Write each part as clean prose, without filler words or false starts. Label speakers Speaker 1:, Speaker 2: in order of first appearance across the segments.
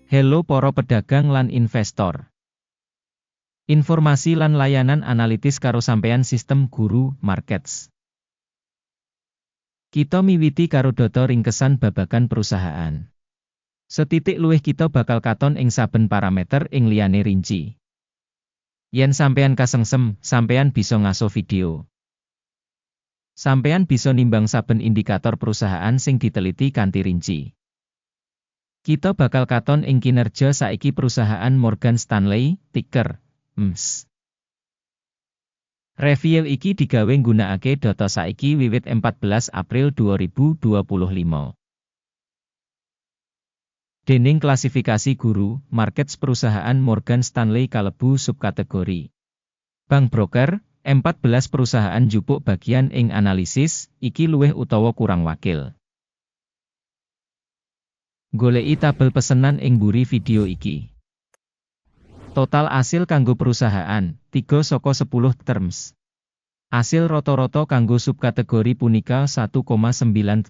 Speaker 1: Hello para pedagang lan investor. Informasi lan layanan analitis karo sampean sistem Guru Markets. Kita miwiti karo data ringkesan babagan perusahaan. Setitik luwih kita bakal katon ing saben parameter ing liyane rinci. Yen sampean kasengsem, sampean bisa ngaso video. Sampean bisa nimbang saben indikator perusahaan sing diteliti kanthi rinci. Kita bakal katon ing kinerja saiki perusahaan Morgan Stanley, ticker MS. Review iki digawe nggunakake data saiki wiwit 14 April 2025. Dening klasifikasi Guru Markets, perusahaan Morgan Stanley kalebu subkategori Bank broker. 14 perusahaan njupuk bagian ing analisis iki luwih utawa kurang wakil. Goleki tabel pesenan ing mburi video iki. Total asil kanggo perusahaan, 3 saka 10 terms. Asil rata-rata kanggo subkategori punika 1,9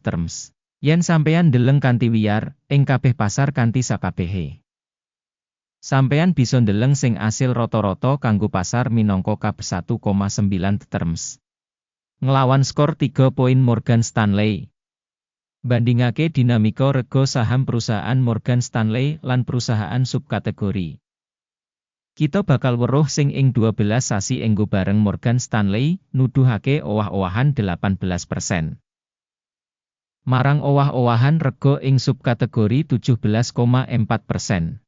Speaker 1: terms. Yen sampeyan ndeleng kanthi wiyar, ing kabeh pasar kanthi sakabehe. Sampeyan bisa ndeleng sing asil rata-rata kanggo pasar minangka kab 1,9 terms. Nglawan skor 3 poin Morgan Stanley. Bandingake dinamika rega saham perusahaan Morgan Stanley lan perusahaan subkategori. Kita bakal weruh sing ing 12 sasi enggo bareng Morgan Stanley nuduhake owah-owahan 18%. Marang owah-owahan rega ing subkategori 17,4%.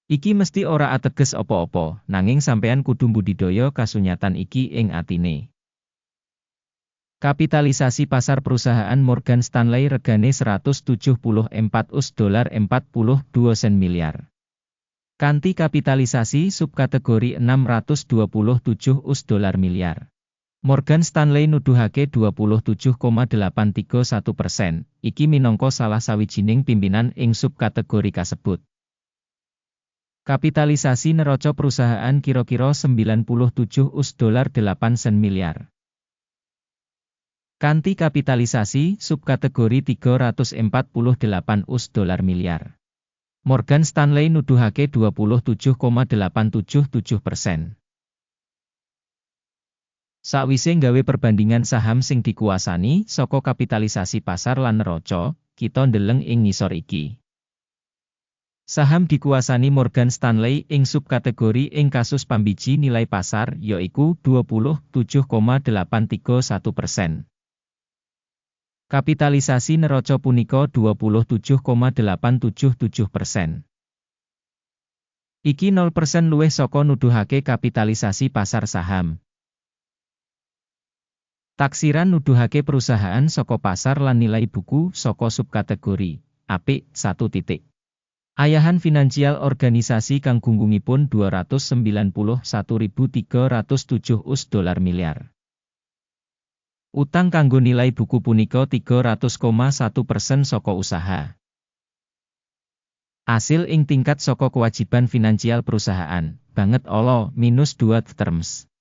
Speaker 1: Iki mesti ora ateges apa-apa, nanging sampean kudu mbudidaya kasunyatan iki ing atine. Kapitalisasi pasar perusahaan Morgan Stanley regane 174 US dolar 42 sen miliar. Kanthi kapitalisasi subkategori 627 US dolar miliar. Morgan Stanley nuduhake 27,831%, iki minangka salah sawijining pimpinan ing subkategori kasebut. Kapitalisasi neraca perusahaan kira-kira 97 US dolar 8 sen miliar. Kanthi kapitalisasi subkategori 348 US dolar miliar. Morgan Stanley nuduhake 27,877%. Sakwise nggawe perbandingan saham sing dikuasani saka kapitalisasi pasar lan neraca, kita ndeleng ing ngisor iki. Saham dikuasani Morgan Stanley ing subkategori ing kasus pambiji nilai pasar yaiku 27,831%. Kapitalisasi neraca punika 27,877%. Iki 0% luwih saka nuduhake kapitalisasi pasar saham. Taksiran nuduhake perusahaan saka pasar lan nilai buku saka subkategori apik 1 titik. Ayahan finansial organisasi kang gunggungipun 291.307 US dolar miliar. Utang kanggo nilai buku punika 300,1% saka usaha. Asil ing tingkat saka kewajiban finansial perusahaan, banget ala, minus 2 terms.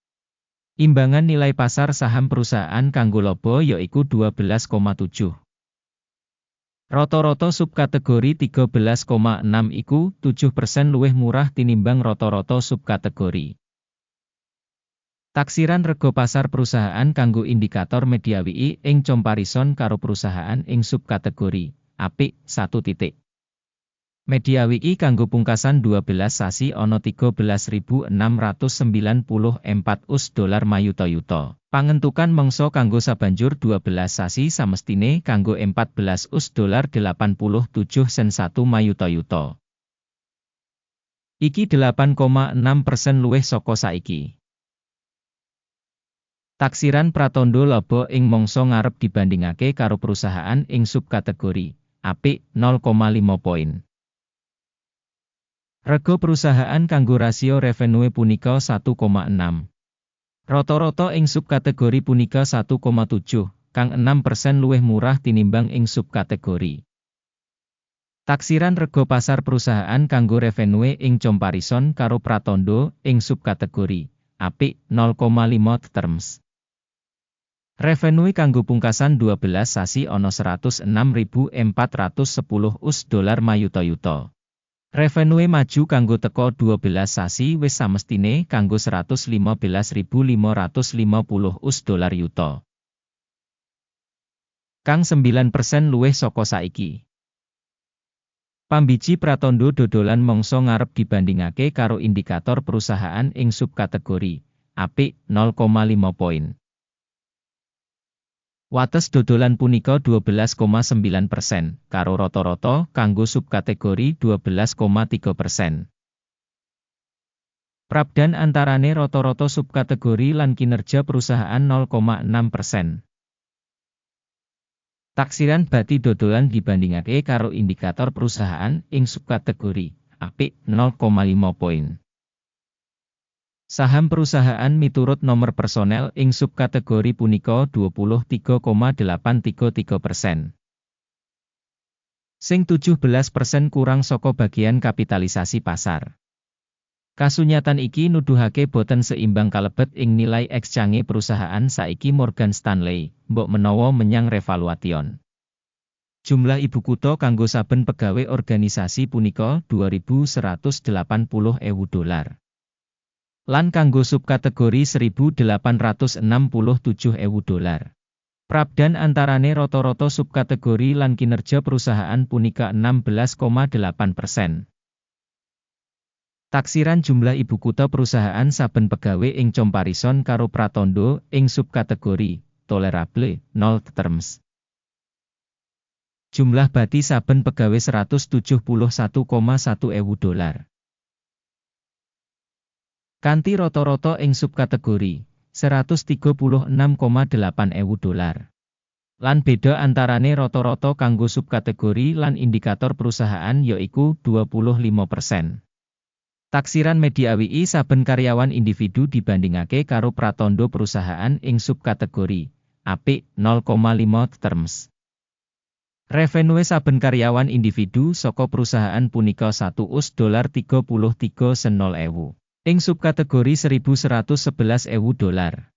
Speaker 1: Imbangan nilai pasar saham perusahaan kanggo laba yaiku 12,7. Rata-rata subkategori 13,6 iku 7% luwih murah tinimbang rata-rata subkategori. Taksiran rega pasar perusahaan kanggo indikator mediawi ing comparison karo perusahaan ing subkategori apik 1 titik. Mediawi kanggo pungkasan 12 sasi ana 13.694 US dolar mayuta-yuta. Pangentukan mangsa kanggo sabanjur 12 sasi samestine kanggo 14 US dolar 87 sen 1 mayuta-yuta. Iki 8,6% luwih saka saiki. Taksiran pratandha laba ing mangsa ngarep dibandingake karo perusahaan ing subkategori apik 0,5 poin. Rega perusahaan kanggo rasio revenue punika 1,6. Rata-rata ing subkategori punika 1,7, kang 6% luwih murah tinimbang ing subkategori. Taksiran rega pasar perusahaan kanggo revenue ing comparison karo pratandha ing subkategori apik 0,5 terms. Revenue kanggo pungkasan 12 sasi ana 106.410 US dolar mayuta-yuta. Revenue maju kanggo teka 12 sasi wis samestine kanggo 115.550 US dolar yuta. Kang 9% luwih saka saiki. Pambiji pratandha dodolan mangsa ngarep dibandingake karo indikator perusahaan ing subkategori apik 0,5 poin. Wates dodolan punika 12,9%, karo rata-rata kanggo subkategori 12,3%. Prabédan antarane rata-rata subkategori lan kinerja perusahaan 0,6%. Taksiran bati dodolan dibandingake karo indikator perusahaan ing subkategori apik 0,5 poin. Saham perusahaan miturut nomor personel ing subkategori punika 23,833%. Sing 17% kurang saka bagian kapitalisasi pasar. Kasunyatan iki nuduhake boten seimbang kalebet ing nilai exchange perusahaan saiki. Morgan Stanley, mbok menawa menyang revaluation. Jumlah ibu kutha kanggo saben pegawe organisasi punika 2.180 ewu dolar. Lan kanggo subkategori 1.867 ewu dolar. Prabédan antarane rata-rata subkategori lan kinerja perusahaan punika 16,8%. Taksiran jumlah ibu kutha perusahaan saben pegawe ing comparison karo pratandha ing subkategori tolerable 0 terms. Jumlah bati saben pegawe 171,1 ewu dolar. Kanthi rata-rata ing subkategori 136,8 ewu dolar. Lan beda antarane rata-rata kanggo subkategori lan indikator perusahaan yaiku 25%. Taksiran mediawi saben karyawan individu dibandingake karo pratandha perusahaan ing subkategori apik 0,5 terms. Revenue saben karyawan individu saka perusahaan punika 1 US dolar 33 sen ewu. Ing subkategori 1111 ewu dolar.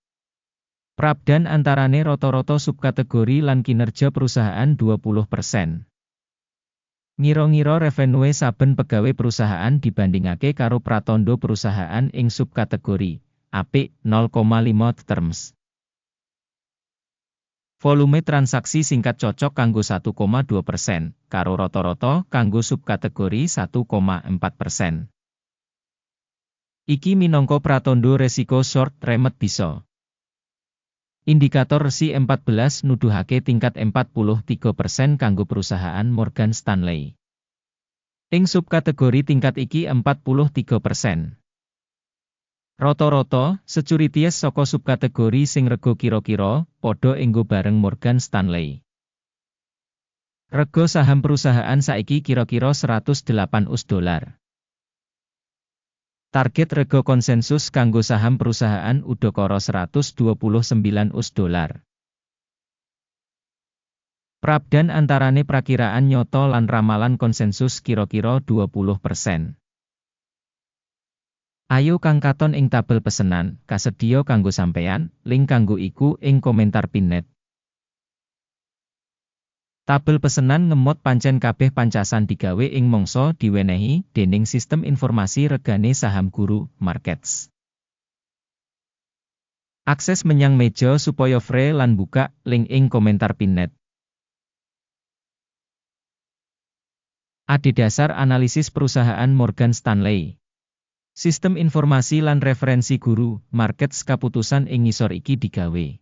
Speaker 1: Prabédan antarane rata-rata subkategori lan kinerja perusahaan 20%. Ngira-ngira revenue saben pegawe perusahaan dibandingake karo pratandha perusahaan ing subkategori apik 0,5 terms. Volume transaksi singkat cocok kanggo 1,2%, karo rata-rata kanggo subkategori 1,4%. Iki minangka pratandha resiko short remet bisa. Indikator RSI 14 nuduhake tingkat 43% kanggo perusahaan Morgan Stanley. Ing subkategori tingkat iki 43%. Rata-rata, securities saka subkategori sing rega kira-kira padha enggo bareng Morgan Stanley. Rega saham perusahaan saiki kira-kira 108 US dolar. Target rega konsensus kanggo saham perusahaan udakara 129 US dolar. Prabédan antarane prakiraan nyoto lan ramalan konsensus kira-kira 20%. Ayo kang katon ing tabel pesenan, kasedhiya kanggo sampeyan, link kanggo iku ing komentar pinned. Tabel pesenan ngemot pancen kabeh pancasan digawe ing mangsa diwenehi dening sistem informasi regane saham Guru Markets. Akses menyang meja supaya free lan buka link ing komentar pinned. Adhedhasar analisis perusahaan Morgan Stanley. Sistem informasi lan referensi Guru Markets, kaputusan ing ngisor iki digawe.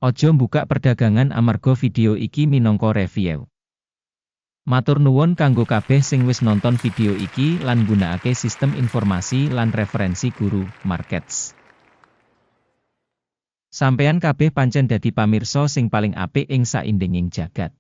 Speaker 1: Aja mbuka perdagangan amarga video iki minangka review. Matur nuwun kanggo kabeh sing wis nonton video iki lan nggunakake sistem informasi lan referensi Guru Markets. Sampeyan kabeh pancen dadi pamirsa sing paling apik ing saindenging jagat.